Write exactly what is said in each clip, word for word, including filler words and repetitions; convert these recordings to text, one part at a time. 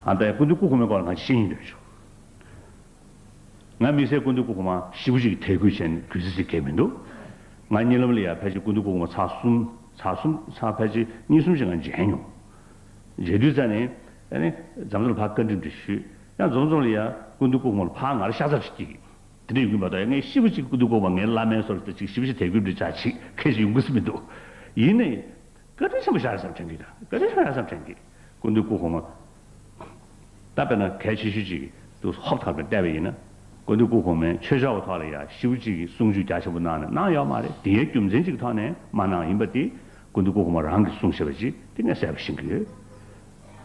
ཨ་ད་སྐུ་མདུན་སྐུ་གོང་མའི་སྐོར་ལ་ང་ཅིག་བཤད་སྙིང་འདོད་བྱུང་། ང་དམིགས་བསལ་སྐུ་མདུན་སྐུ་གོང་མ་ཞེ་པོ་ཅིག་གི་དད་གུས་བྱས་ནས་གུས་བརྩི་ཞིག་གལ་མི་འདུག་ང་གཉིད་ལམ་ལ་ཡ་ཕལ་ཆེར་སྐུ་མདུན་སྐུ་གོང་མ་ཚར་གསུམ་ཚར་གསུམ་ཚར་ཕལ་ཆེར་གཉིས་གསུམ་ཞིག་ང་མཇལ་མྱོང་། མཇལ་དུས་ཙ་ནས་ཨ་ནི་འཛམ་བཟང་ལ་ཕར་བཀའ་འདྲི་འདྲི་ཞུས། ཡང་འཛོམས་འཛོམས་ལ་ཡ་སྐུ་མདུན་སྐུ་གོང་མ་ལ་ཕར་ང་ལ་ཤ་ཚ་ཞིག་སྐྱེས། དེ་འདྲ་ཡོང་གི་མ་གཏོགས་ཡ་ངས་ཞེ་པོ་ཅིག་སྐུ་མདུན་སྐུ་གོང་མ་ངའི་བླ་མའི་ཚོར་དུ་ཅིག་ཞེ་པོ་ཅིག་དད་གུས་འདྲི་བྱ་ཅིག་ཁེ་ཞིག་ཡོང་གི་སྲིད་མི་འདུག་ཡིན་ནའི། བཀའ་དྲིན་ཆེན་པོ་ཞེ་དྲག་བསམ་དྲན་གྱི་རེད། བཀའ་དྲིན་ཆེན་པོ་ཞེ་དྲག་བསམ་དྲན་གྱི། སྐུ་མདུན་སྐུ་གོང་མ། ད་དཔེར་ན་གལ་ཆེ་ཤོས་ཅིག་ཏུ་ཧོབ་ཐག་ཏུ་བལྟས་པ་ཡིན་ན། སྐུ་མདུན་སྐུ་གོང་མས་ཆོས་ཕྱོགས་ཀྱི་ཐོག་ལ་ཡ་ཞེ་པོ་ཅིག་གི་གསུང་ཆོས་རྒྱ་ཆེན་པོ་གནང་ནས་གནང་ཡོད་མ་རེད། དེའི་རྒྱུ་མཚན་ཅིག་གི་ཐོག་ནས་མ་གནང་ཡིན་པ་དེ་སྐུ་མདུན་སྐུ་གོང་མ་རང་གིས་གསུངས་བཞག་པ་ཅིག་དེ་ངས་གསལ་པོ་ཤེས་ཀྱི་ཡོད།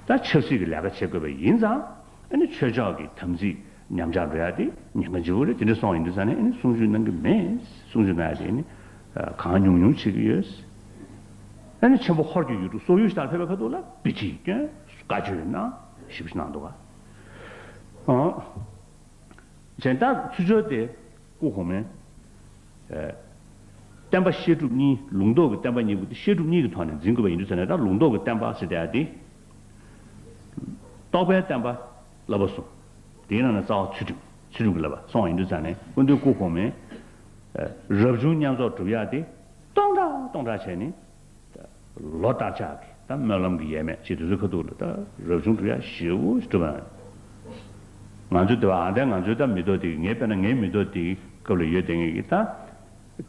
ད་ཆབ་སྲིད་ཀྱི་ལས་ཀ་བྱེད་དགོས་པ་ཡིན་ཙང་། ཨ་ནི་ཆོས་ཕྱོགས་ཀྱི་དམ་ཚིག་ཉམས་ཆག་འགྲོ་ཡ་དེ་ཉེན་ཁ་ལྗིད་པོ་རེད། དེ་འདྲ་སོང་ཡིན་དུས་ཙང་ནས་ཨ་ནི་གསུང་ཆོས་གནང་གི་མེད། གསུང་ཆོས་གནང་ཡ་དེ་ཨ་ནི་གང་ཉུང་ཉུང་བྱེད་ཀྱི་ཡོད། ཨ་ནི་ཆེན་པོ་ཧོར་གྱི་ཡུལ་གྲུ་སོག་ཡུལ་ཞིག་དང་ཕེབས་པའི་ཁ་ཐུག་ལ་དཔེ་ཁྲིད་བསྐྱོན། བཀའ་ཆོས་གནང་། ཞེ་པོ་ཞིག་གནང་འདུག་ག་ཨང་། གཞན་དག་ཚུལ་འཆོས་ཏེ་སྐུ་གོང་མའི། ཨེ། བསྟན་པ་བཤད་སྒྲུབ་གཉིས། ལུང་རྟོགས་ཀྱི་བསྟན་པ་གཉིས་པོ་དེ་བཤད་སྒྲུབ་གཉིས་ཀྱི་ཐོག་ནས་འཛིན་དགོས་པ་ཡིན་དུས་ཙང་ནས། ད་ལུང་རྟོགས་ཀྱི་བསྟན་པ་ཟེར་བསྡད་ཡ་དེ། རྟོགས་པའི་བསྟན་པ་བསླབ་པ་གསུམ། དེའི་ནང་ནས་རྩ་བ་ཚུལ་ཁྲིམས། ཚུལ་ཁྲིམས་ཀྱི་བསླབ་པ་སོང་ཡིན་དུས་ཙང་ནས་སྐུ་མདུན་སྐུ་གོང་མས། ཨེ། རབ་བྱུང་བསྙེན་རྫོགས་སྒྲུབ་ཡ་དེ་སྟོང་ཕྲག་སྟོང་ཕྲག་བྱས་ནས། ལོ་བསྟར་ཆགས་ཀྱི་ད་སྨོན་ལམ་གྱི་ཡས་མས་ཅིག་དེ་ཚོའི་ཁ་ཐུག་ལ་ད་རབ་བྱུང་སྒྲུབ་ཡ་ཞེ་པོ་ཞིག་སྒྲུབ་པ། ང་ཚོའི་དེ་བ་ཨ་འདྲ་ང་ཚོའི་ད་མི་ཐོག་དེ་གི་ངའི་དཔེར་ན་ངའི་མི་ཐོག་དེ་གི་སྐབས་ལ་ཡོད་དེ་ངེད་ཀྱི་ད་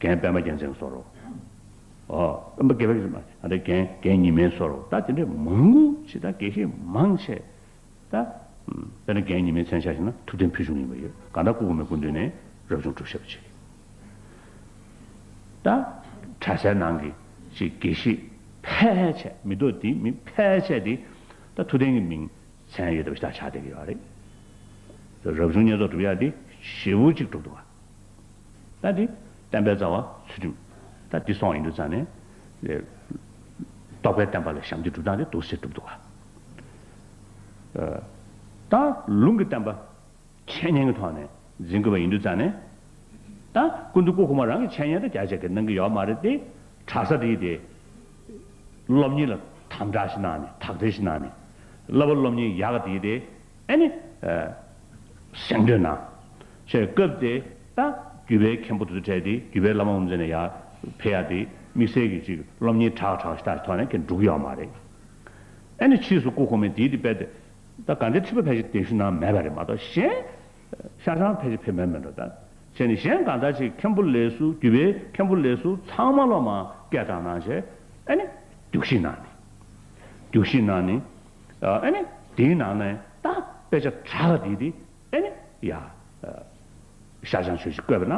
རྒན་པད་མ་རྒྱལ་མཚན་བཟོ་རོགས། ཨོ། པད་མ་རྒྱལ་མཚན་ཨ་འདྲ་རྒན་རྒན་ཉི་མའི་བཟོ་རོགས། ད་དེ་འདྲའི་མང་པོ་ཅིག་ད་དགེ་བཤེས་མང་ཆེ། ད། དཔེར་ན་རྒན་ཉི་མའི་མཚན་ཆ་བཞག་ན་ཐུབ་བསྟན་ཕུལ་བྱུང་ཡིན་པ་ཡོད། གང་ལྟར་སྐུ་གོང་མའི་སྐུ་མདུན་ནས་རབ་བྱུང་སྒྲུབ་བྱེད་པ་བྱེད། ད། གྲྭ་སའི་ནང་གི་ཅིག་དགེ་བཤེས་ཕལ་ཆེར་མི་ཐོག་དེའི་མི་ཕལ་ཆེར་དེ་ད་ཐུབ་བསྟན་གྱི་མིང་མཚན་ཡོད་པ་ཞིག་ད་ཆགས་བསྡད་ཀྱི་ཡོད་རེད། རབ་བྱུང་བསྙེན་རྫོགས་སྒྲུབ་ཡ་དེ་ཞེ་པོ་ཅིག་སྒྲུབ་འདུག་ག་ད་འདི་བསྟན་པའི་རྩ་བ་ཚུལ་ཁྲིམས། ད་འདི་སོང་ཡིན་དུས་ཙང་ནས། རྟོགས་པའི་བསྟན་པ་ལ་ཞབས་འདེགས་སྒྲུབ་སྟངས་དེ་འདུག་སེ་སྒྲུབ་འདུག་ག་ད་ལུང་གི་བསྟན་པ་འཆད་ཉན་གྱི་ཐོག་ནས་འཛིན་དགོས་པ་ཡིན་དུས་ཙང་ནས། ད་སྐུ་མདུན་སྐུ་གོང་མ་རང་གི་འཆད་ཉན་ད་རྒྱ་ཆེ་གི་གནང་གི་ཡོད་མ་རེད་དེ། གྲྭ་ས་དེ་དེ། སློབ་གཉེར་ལ་དམ་དྲག་ཞིག་གནང་ནས་དག་ཐེར་ཞིག་གནང་ནས། བསླབ་པ་སློབ་གཉེར་ཡག་ག་དེ་དེ། ཨ་ནི། ཨ། གཟེངས་བསྟོད་གནང་། ཞེས་སྐབས་དེ་ད་བརྒྱུད་པའི་མཁན་པོ་དེ་ཚོ་གྲས་དེ་བརྒྱུད་པའི་བླ་མ་དབུ་མཛད་ནས་ཡར་ཕེབས་ཡ་དེ་དམིགས་བསལ་གྱི་ཅིག་སློབ་གཉེར་དྲག་དྲག་ཞིག་ཐོག་ནས་ཀྱང་འགྲུབ་ཀྱི་ཡོད་མ་རེད། ཨ་ནི་ཕྱིས་སུ་སྐུ་གོང་མས་དེའི་དེ་དཔེ་དེ་ད་དགའ་ལྡན་ཁྲི་པ་ཕལ་ཆེར་གདན་ཞུ་གནང་མེད་པ་རེད་མ་གཏོགས་གཞན། ཤར་བྱང་ཕལ་ཆེར་ཕེབས་མེད་མེད་འགྲོ་ད། བྱས་ནས་གཞན་གང་ལྟར་ཅིག་མཁན་པོ་ལས་ཟུར་བརྒྱུད་པའི་མཁན་པོ་ལས་ཟུར་ཚང་མ་ལོ་མ་སྐད་གྲགས་གནང་བྱས། ཨ་ནི། རྒྱུགས་གཞི་གནང་ནས། རྒྱུགས་གཞི་གནང་ནས། ཨ་ནི། དེའི་ནང་ནས་ད་དཔེ་ཆ་དྲག་དེ་དེ་ཨ་ནི་ཡ། ཤར་བྱང་ཆོས་ཀྱི་བཀོད་པ་ན།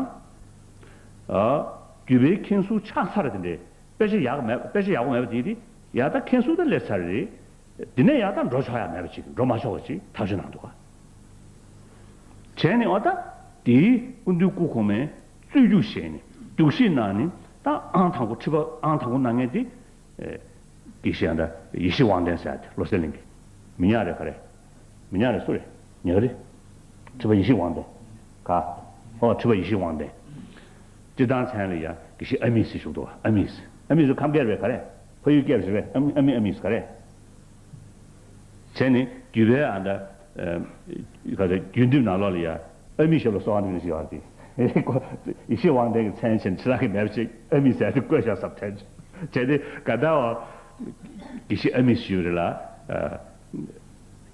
བརྒྱུད་པའི་མཁན་ཟུར་ཆགས་ཚར་དེ་འདྲའི་དཔེ་ཆ་ཡག་མེད་དཔེ་ཆ་ཡག་པོ་མེད་པ་དེ་དེ་ཡ་ད་མཁན་ཟུར་ད་སླེབས་ཚར་རེད། དེ་ནས་ཡ་ད་འགྲོ་ཆོག་ཡ་མེད་པ་ཅིག་འགྲོ་མ་ཆོག་པ་ཅིག་ཐག་གཅོད་གནང་འདུག་ག་བྱས་ནས་འོ་ད་དེའི་སྐུ་མདུན་སྐུ་གོང་མའི་རྩོད་རྒྱུགས་བྱས་ནས་རྒྱུགས་གཞི་གནང་ནས་ད་ཨང་དང་པོ་ཁྲི་པ་ཨང་དང་པོ་གནང་མཁན་དེ། དགེ་བཤེས་ཨ་ད་ཡེ་ཤེས་དབང་ལྡན་ཟེར་ཡ་དེ་བློ་གསལ་གླིང་གི། མི་ཉག་རེད་ག་རེ། མི་ཉག་རེད་སུ་རེད། ཉག་རེད། ཁྲི་པ་ཡེ་ཤེས་དབང་ལྡན། ག་ཨོ་ཁྲི་པ་ཡེ་ཤེས་དབང་ལྡན། སྤྱིར་བཏང་མཚན་ལ་ཡ་དགེ་བཤེས་ཨ་མིས་ཟེར་ཞུགས་འདུག་ཨ་མིས། ཨ་མིས་ཟེར་ཁམས་སྐད་རེད་ག་རེ། ཕ་ཡུལ་སྐད་རེད་པས། ཨ་མི་ཨ་མི་ཨ་མིས་ག་རེ། བྱས་ནས་བརྒྱུད་པའི་ཨ་ད། ག་ཚོད་རྒྱུད་འདེབས་ནང་ལོགས་ལ་ཡ། ཨ་མི་ཞབས་ལ་གསོལ་བ་འདེབས་ནས་ཞིག་ཡོད་རེད། ཡེ་ཤེས་དབང་ལྡན་གྱི་མཚན་ཆེན་ཕྱི་ལག་གི་མེད་པ་ཅིག་ཨ་མི་ཟེར་དེ་བཀོད་བཞག་ཟབ་ཐལ། བྱས་ཏེ་ག་ད་བ། དགེ་བཤེས་ཨ་མི་ཞུ་རེད་ལ།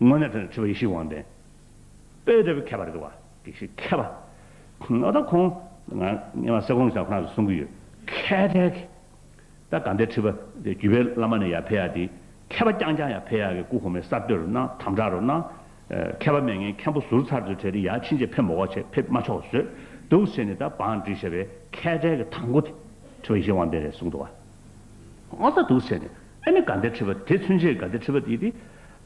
དངོས་གནས་དྲང་ཁྲི་པ་ཡེ་ཤེས་དབང་ལྡན། དཔེ་དེ་བས་མཁས་པ་རེད་འདུག་བ། དགེ་བཤེས་མཁས་པ། ཨ་ད་ཁོང་། ང་སྔོན་མ་སེ་གོང་ཞབས་ཁོང་ཚོ་གསུང་གི་ཡོད། མཁས་གྲལ་གྱི། ད་དགའ་ལྡན་ཁྲི་པ་དེ་བརྒྱུད་པའི་བླ་མ་ནས་ཡར་ཕེབས་ཡག་དེ། མཁས་པ་རྐྱང་རྐྱང་ཡར་ཕེབས་ཡག་གི་སྐུ་གོང་མས་གསར་གཏོད་རུ་གནང་དམ་དྲག་རུ་གནང་། མཁས་པ་མེད་མཁན་མཁན་པོ་ཟུར་ཚར་ཚུར་གྲས་དེ་ཡར་ཕྱིན་ཆད་ཕེབས་མ་དགོས་བྱས་ཕེབས་མ་ཆོག་བཟོས་འདུག་ཟེར་ནས་ད་བང་བསྒྲིགས་བཞག་པའི་མཁས་གྲལ་གྱི་དང་པོ་དེ་ཁྲི་པ་ཡེ་ཤེས་དབང་ལྡན་རེད་གསུངས་འདུག་བ། འོ་ད་འདུག་ཟེར་ནས་ཨ་ནི་དགའ་ལྡན་ཁྲི་པ་དེ་ཚུན་ཆད་དགའ་ལྡན་ཁྲི་པ་དེ་དེ་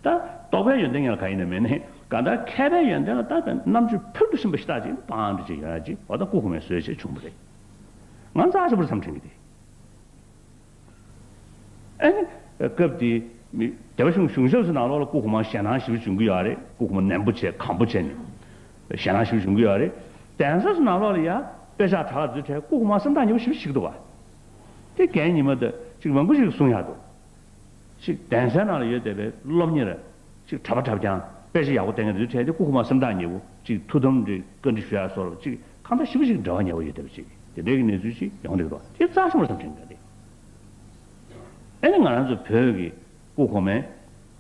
ད་རྟོགས་པའི་ཡོན་ཏན་ཡང་ག་ཡིན་ན་མེད་ནས་གང་ལྟར་མཁས་པའི་ཡོན་ཏན་ལ་ད་རྣམ་དཔྱོད་ཕུལ་དུ་ཕྱིན་པ་ཞིག་ད་ཅིག་བང་བསྒྲིགས་ཅིག་ཡོང་ཡག་ཅིག་འོ་ད་སྐུ་གོང་མས་བཟོས་བྱས་བྱུང་བ་རེད། ང་རྩ་ཆེན་པོར་བསམ་དྲན་གྱི་དེ། ཨ་ནི། སྐབས་དེ། སྡེ་པ་གཞུང་གཞུང་ཞབས་སུ་ནང་ལོགས་ལ་སྐུ་གོང་མ་ཞེད་སྣང་ཞེ་པོ་བྱུང་གི་ཡོད་རེད། སྐུ་གོང་མ་ནན་པོ་བྱས་གང་པོ་བྱས་ནས། ཞེད་སྣང་ཞེ་པོ་བྱུང་གི་ཡོད་རེད། གདན་ས་སུ་ནང་ལོགས་ལ་ཡ་དཔེ་ཆ་དྲག་འཛུལ་འཕྲལ་སྐུ་གོང་མ་སེམས་ཐག་ཉེ་པོ་ཞེ་པོ་ཞིག་འདུག་བ། དེ་རྒན་ཉི་མ་དང་ཅིག་མང་པོ་ཞིག་གསུང་ཡག་འདུག་ཅིག་གདན་སའི་ནང་ལ་ཡོད་བསྡད་པའི་སློབ་གཉེར་ཅིག་གྲྭ་པ་གྲྭ་རྐྱང་ དཔེ་ཆ་ཡག་པོ་བལྟས་མཁན་དེ་ཚོ་གྲས་དེ་སྐུ་གོང་མ་སེམས་ཐག་ཉེ་པོ་ཅིག་ཐུགས་དམ་དེ་བཀའ་འདྲི་ཞུ་ཡ་སོགས་ཅིག་གང་ལྟར་ཞེ་པོ་ཅིག་འབྲེལ་བ་ཉེ་པོ་ཡོད་བསྡད་པ་ཅིག་དེ་འདྲའི་གི་གནས་ཚུལ་ཅིག་ཡོང་བསྡད་ཀྱི་འདུག་དེ་རྩ་ཆེན་པོ་བསམ་དྲན་གྱི་འདུག་ཨ་ནི་ང་རང་ཚོ་བོད་ཀྱི་སྐུ་གོང་མས་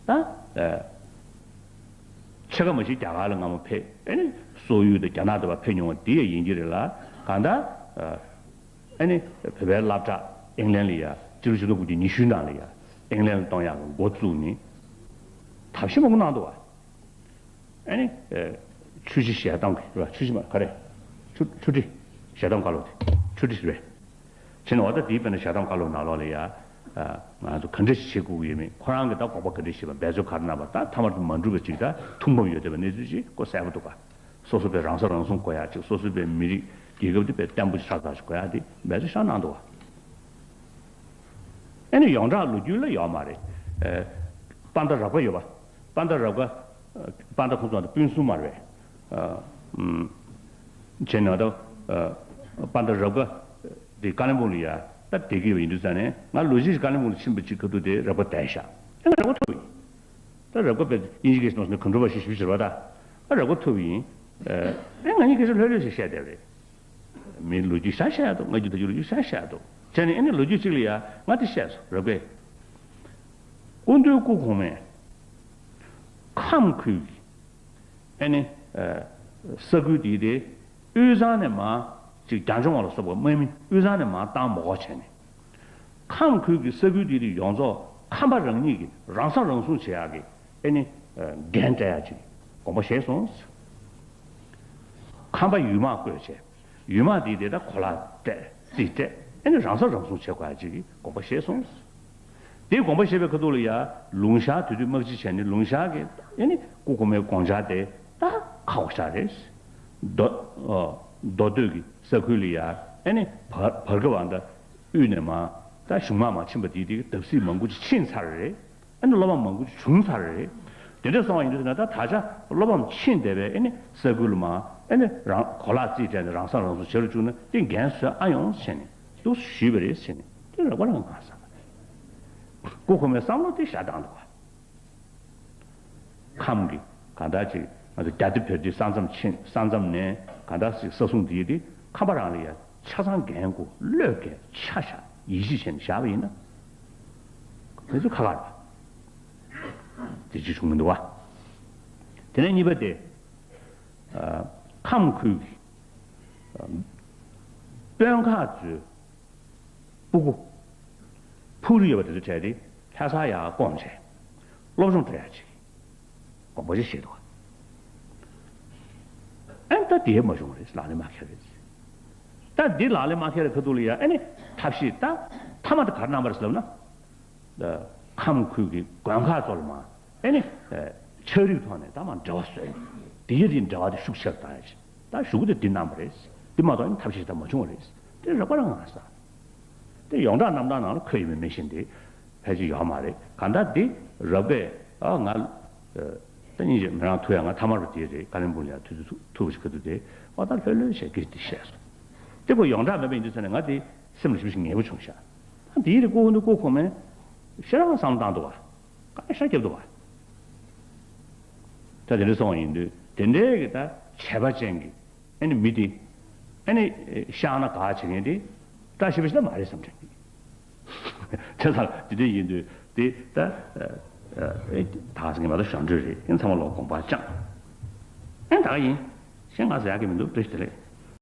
ད་ཨ་ཕྱེད་ཀ་མ་ཞིག་རྒྱ་གར་ལ་སྔ་མོ་ཕེབས། ཨ་ནི་སོག་ཡུལ་དང་རྒྱ་ནག་དུ་བ་ཕེབས་མྱོང་བ་དེ་ཡང་ཡིན་གྱི་རེད་ལ། གང་ལྟར་ཨ་ནི་བོད་པའི་སློབ་གྲྭ་ཨིང་ལན་ལ་ཡ་ཕྱི་ལོ་ཆིག་སྟོང་དགུ་བརྒྱ་ཉི་ཤུའི་ནང་ལ་ཡ་ཨིང་ལན་ལ་གཏོང་ཡག་གི་འགོ་བཙུགས་ནས་ཐབས་ཤེས་མང་པོ་གནང་འདུག་བ། ཨ་ནི་ཨ་ཆུ་བཞི་ཞལ་གདམས་རེད་བ། ཆུ་བཞི་མ་ག་རེ། ཆུ་ཆུ་ཁྲི་ཞལ་གདམས་བཀའ་སློབ་དེ་ཆུ་ཁྲི་རེད། བྱས་ནས་འོ་ད་དེའི་དཔེར་ན་ཞལ་གདམས་བཀའ་སློབ་ནང་ལོགས་ལ་ཡ། ཨ་ང་ཚོ་ག་འདྲ་ཞིག་བྱེད་དགོས་ཀྱི་ཡོད་མེད། ཁོ་རང་གིས་ད་དགོངས་པ་ག་འདྲ་བཞེས་པ། འབད་རྩོལ་ག་རེ་གནང་བ། ད་མཐའ་མར་དུ་མ་འགྲུབ་པ་ཅིག་ད་ཐུགས་འབབ་ཡོད་བསྡད་པ་གནས་ཚུལ་ཅིག་ཁོ་གསལ་པོ་འདུག་ག་སོ་སོ་པའི་རང་ས་རང་སྲུང་དགོས་ཡ་ཅིག་སོ་སོ་པའི་མི་རིགས་རྒྱལ་ཁབ་དེ་དཔེ་བརྟན་པོ་ཞིག་ཧྲག་ཐག་ཞིག་དགོས་ཡ་དེ་འབད་རྩོལ་ཞེ་དྲག་གནང་འདུག་ག་ཨ་ནི་ཡོངས་གྲགས་ལོ་རྒྱུས་ལ་ཡོད་མ་རེད། ཨ་དཔའ་མཐའ་རབ་དགའ་ཡོད་པ། དཔའ་མཐའ་རབ་དགའ། ཨ་དཔའ་མཐའ་ཁོང་ཚོ་ད་སྤུན་གསུམ་མ་རེད་པས། ཨ་ཨུམ། བྱས་ན་ད་ཨ་དཔའ་མཐའ་རབ་དགའ་དེ་ཀ་ལིམ་པོང་ལ་ཡ་ད་བསྡད་ཀྱི་ཡོད་པ་ཡིན་དུས་ཙང་ནས། ང་ལོ་གཅིག་ཀ་ལིམ་པོང་ལ་ཕྱིན་པ་གཅིག་ཁ་ཐུག་དེ་རབ་དགའ་བསྡད་ཤག་ཨ་ང་རབ་དགའ་ཐུག་ཡིན། ད་རབ་དགའ་དཔེ་དབྱིན་ཇི་སྐད་ནང་ནས་གོན་ཁྲོལ་པ་ཞིག་ཞུ་ཟེར་བ་ད། ཨ་རབ་དགའ་ཐུག་ཡིན། ཨ་ང་གཉིས་སྐད་ཆ་ལྷོད་ལྷོད་ཞིག་བཤད་བསྡད་པ་རེད། མིའི་ལོ་རྒྱུས་ཤ་ཤ་ཡ་འདུག་ང་རྒྱུད་ད་རྒྱུད་ལོ་རྒྱུས་ཤ་ཤ་ཡ་འདུག་བྱས་ནས་ཨ་ནི་ལོ་རྒྱུས་གཅིག་ལ་ཡ་ང་དེ་བཤད་སོང་རབ་དགའི། སྐུ་མདུན་སྐུ་གོང་མས་ཁམས་ཁུལ་གྱི་ཨ་ནི་ཨ་ས་ཁུལ་དེའི་དེ་དབུས་གཙང་ནས་མར་ཅིག་རྒྱང་མཆོང་བ་ལ་སོགས་པ་དམག་མི་དབུས་གཙང་ནས་མར་བཏང་མ་དགོས་བྱས་ནས། ཁམས་ཁུལ་གྱི་ས་ཁུལ་དེ་དེ་ཡོངས་རྫོགས་ཁམས་པ་རང་ཉིད་ཀྱིས་རང་ས་རང་སྲུང་བྱེད་ཡག་གི་ཨ་ནི་ཨ་འགན་སྤྲད་ཡག་ཅིག་དགོངས་པ་བཞེས་སོང་། ཁམས་པ་ཡུལ་དམག་བསྐོས་བྱས། ཡུལ་དམག་དེ་དེ་ད་གོ་ལ་སྤྲད། རྩིས་སྤྲད། ཨ་ནི་རང་ས་རང་སྲུང་བྱེད་དགོས་ཡ་ཅིག་གི་དགོངས་པ་བཞེས་སོང་། དེའི་དགོངས་པ་བཞེས་པའི་ཁ་ཐུག་ལ་ཡ་ལུང་ཤར་དེ་དུས་དམག་སྤྱི་བྱས་ནས་ལུང་ཤར་གྱི་ཨ་ནི་སྐུ་གོང་མའི་དགོངས་འཆར་དེ་ད་ཁག་པོ་ཤ་རེད། མདོ་ཨ་མདོ་སྟོད་ཀྱི་ས་ཁུལ་ལ་ཡ་ཨ་ནི་བར་བར་སྐབས་ཨ་ད་དབུས་ནས་མར་ད་གཞུང་དམག་མར་ཕྱིན་པ་དེའི་དེ་བརྡབ་གསིག་མང་པོ་ཅིག་ཕྱིན་ཚར་རེད། ཨ་ནི་བློ་ཕམ་མང་པོ་ཅིག་བྱུང་ཚར་རེད། དེ་འདྲ་སོང་བ་ཡིན་དུས་ན་ད་ད་ཆ་བློ་ཕམ་ཕྱིན་བསྡད་པའི་ཨ་ནི་ས་ཁུལ་ལ་མར་ཨ་ནི་རང་གོ་ལག་རྩིས་སྤྲད་ནས་རང་ས་རང་སྲུང་བྱེད་རུ་བཅུག་ན་དེ་འགན་བཟོད་ཨ་ཡོང་ཟེར་ནས་འདུག་ཞུས་པ་རེད་ཟེར་ནས་དེ་རག་པ་རང་ང་ས། སྐུ་གོང་མའི་བསམ་བློ་དེ་བཞག་བཏང་འདུག་བ། ཁམས་ཀྱི་གང་ལྟར་ཅིག་ང་ཚོ་རྒྱ་དེ་བོད་དེ་ས་མཚམས་ཕྱིན། ས་མཚམས་ནས་གང་ལྟར་ཅིག་ས་སྲུང་དེ་ཡི་དེ་ཁམས་པ་རང་ལ་ཡ་ཆ་ཚང་འགན་དགོས། བློས་འགེལ་ཆ་བཞག་ཡིད་ཆེས་བྱས་ནས་བཞག་པ་ཡིན་ན། དེ་ཚོ་ཁ་ཁ་རེད་པ། དེ་ཅིག་བྱུང་མི་འདུག་བ། དེ་ནས་གཉིས་པ་དེ། ཨ་ཁམས་ཁུལ་གྱི་ཨ་དཔོན་ཁག་ཚོའི་སྤུ་གུ་ཕུགས་རེ་ཡོད་པ་དེ་ཚོ་གྲས་དེ་ལྷ་སར་ཡར་བསྐོངས་བྱས་སློབ་སྦྱོང་སྤྲད་ཡག་ཅིག་དགོངས་པ་ཅིག་བཞེས་འདུག་བ། ཨ་ནི་ད་དེ་མ་བྱུང་བ་རེད། ལག་ལེན་མ་འཁེལ་རེད། ད་འདི་ལག་ལེན་མ་འཁེལ་བའི་ཁ་ཐུག་ལ་ཡ་ཨ་ནི་ཐབས་ཤེས་ད་མཐའ་མ་དེ་ག་རེ་གནང་བ་རེད་ཟེར་ལབ་ན། ཁམས་ཁུལ་གྱི་དགོན་ཁག་ཚོ་ལ་མར་ཨ་ནི་ཕྱག་རིགས་ཐོག་ནས་ད་མར་འབྲེལ་བ་བཟོས། དེ་ཡི་དེ་འབྲེལ་བ་དེ་ཤུགས་ཆེ་རུ་བཏང་ཡ་ཅིག་ད་གཞུག་གུ་དེ་འདི་གནང་བ་རེད། འདི་མ་གཏོགས་ཨ་ནི་ཐབས་ཤེས་ད་མ་བྱུང་བ་རེད། དེ་རག་པ་རང་ང་ས། དེ་ཡོངས་གྲགས་རྣམ་གྲངས་ནང་ལ་འཁོད་ཡོད་མེད་མི་ཤེས། འདི་ཕལ་ཆེར་ཡོད་མ་རེད། གང་ལྟར་འདི་རག་པས་ཨ་ང་ད་སྙིང་རྗེ་མི་རང་ཐུག་ཡ། ང་ཐ་མར་བ་དེ་རེད། ཀ་ལིམ་པོང་ལ་ཡ་ཐུག་ཐུག་ཐུག་པ་ཞིག་ག་དུས་དེ་ཨ་ད་ལྷོད་ལྷོད་བྱས་གི་དེ་བཤད་སོང་། དེ་ཁོ་ཡོངས་གྲགས་མེད་པ་ཡིན་དུས་ཙང་ནས་ང་དེ་སེམས་ལ་ཞེ་པོ་ཞིག་ངལ་པོ་བྱུང་ཤག་ཨ་དེའི་རིགས་སྐུ་གོང་མ་སྐུ་གོང་མས་ཞེ་དྲག་བསམ་བློ་བཏང་འདུག་བ། དཀའ་ལས་ཞེ་དྲག་བརྒྱབ་འདུག་བ། ད་དེ་འདྲ་སོང་བ་ཡིན་དུས་དེ་འདྲའི་གི་ད་བྱས་པ་ཅན་གྱི་ཨ་ནི་མི་དེ་ཨ་ནི་གཤགས་ན་དགའ་བྱེད་མཁན་དེ་བཀྲ་ཤིས་པ་ཞིག་ད་མ་རེད་བསམ་དྲན་གྱི། དེ་ལྟར་དེ་འདྲ་ཡིན་དུས་དེ་ད་ཨ་ཨ་ད་ང་ཚོ་ཞང་ཁྲོས་རེད། ཡིན་ཚང་མ་ལོག་དགོངས་པ་བཅངས། ཨ་ད་ག་ཡིན་ཞེས་ང་ཟེར་ཡག་གི་མི་འདུག་བཀྲ་ཤིས་བདེ་ལེགས།